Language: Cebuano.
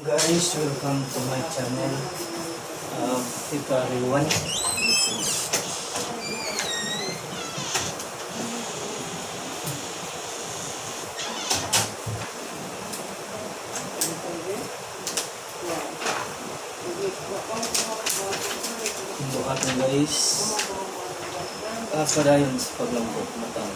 Guys, welcome to my channel. Tito Ariwan. Buhat na, guys. Padayon sa paglambot matang.